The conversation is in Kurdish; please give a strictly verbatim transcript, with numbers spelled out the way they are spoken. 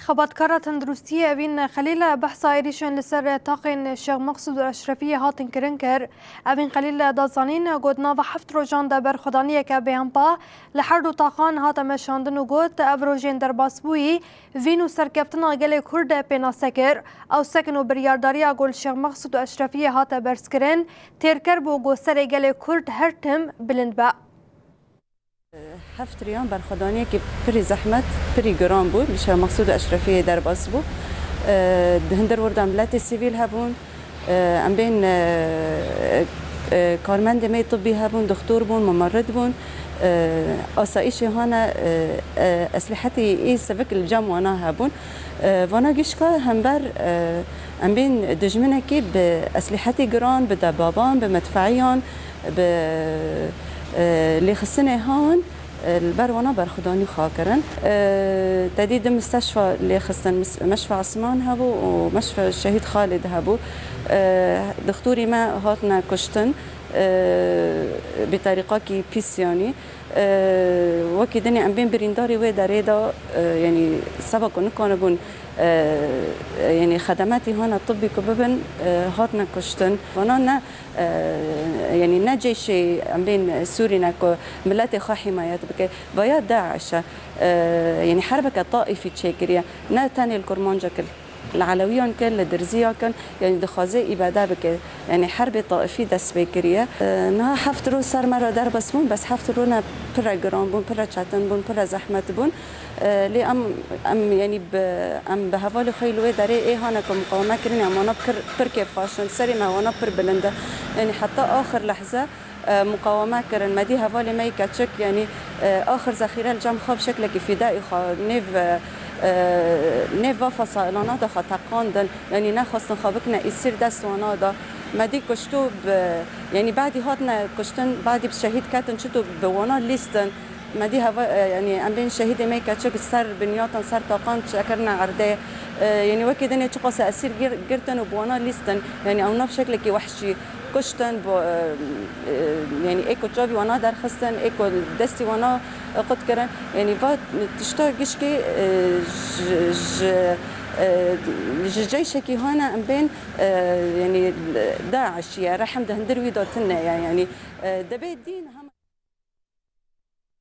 Xebatkara tenduristiyê Evîn Xelîl behsa êrîşên li ser taxên Şêx Meqsûd û Eşrefiyê hatin kirin kir. Evîn Xelîl da zanîn, got, nava heft rojan de berxwedaniyeke bêhempa li her du taxan hate meşandin û got, ev rojên derbasbûyî vîn û serkeftina gelê Kurd pênase kir. Ew sekin û biryardariya ku li Şêx Meqsûd û Eşrefiyê hate berzkirin, têrker bû ku serê gelê Kurd her tim bilind be. Heft riyan berxwedaniyekî pirî zehmet, pirî giran bû, li Şêx Meqsûd û Eşrefiyê derbas bû. Di hundir wir de miletê sivîl hebûn, em bên, e, e, karmendê me yê tibbî hebûn, dixtor bûn, mumerid bûn. Asayîşê hane, e, e, eslîhetî ê sivik li cem wana hebûn. Vana gişka hember, e, em bên dijminekî bi eslîhetî giran, bi debaban, bi medfeyan, bi, e, lêxistinê han, e, li ber wana berxwedanî xwe kirin. E, tedî di misteşfa lêxistin, mis-, meşfa Esman hebû û meşfa Şehîd Xalid hebû. E, dixtorî me hatine kuştin, e, bi terîqakî pîs yanî. E, wekî dinê em bên birîndarî wê derê de, e, yanî seba ku nikanibûn, e, yanî xedemetî hana tibbî ku bibin, e, hatine kuştin. Vana ne, e, yanî ne ceyşê em bên Sûrî ne ku miletê xwe hîmayet bike. Vaya DAIŞ e. E, yanî herbeke taîfî çêkiriye. Ne tenê li Kurmancek li Elewiyan kir, li Dirziya kir, yanî dixwaze îbade bike. Yanî herbê taîfî dest pê kiriye. E, niha heft roj ser me re derbas bûn, bes heft roj ne pire giran bûn, pire çetin bûn, pire zehmet bûn. E, lê em, em, yanî bi, em bi hevalê xwe yê li wê derê ê hane ku muqaweme kirin, em wana pir, pir kêfxweş in. Serê me wana pir bilind e. Yanî heta axir lehze, e, muqaweme kirin. Me dî hevalê me yê keçik, yanî, e, axir zexîre li cem xwe bi şeklekî fîdaî xwe nêv, e, e, nêv va fesailana de xwe teqandin. Yanî nexwestin xwe bikine îsîr dest wana de. Me dî kuştû bi, yanî badî hatine kuştin, badî bi şehîd ketin, çito bi wana lîstin. Me dî heva, e, yanî em bên şehîdê me yê keçik ser binyatan, ser taqan çekirine erdê. E, yanî wekî dinê çiqas esîr gir-, girtin û bi wana lîstin. Yanî ew nav şeklekî wehşî kuştin, bo, e, e, yanî ê ku çavî wana derxistin, ê ku destî wana, e, qut kirin. Yanî va tişta gişkê, e, ji, ji, e, ji ceyşekî hane em bên, e, yanî DAIŞ ye, rehm di hundir wî de tune ye. Yanî, e, dibê dîn hem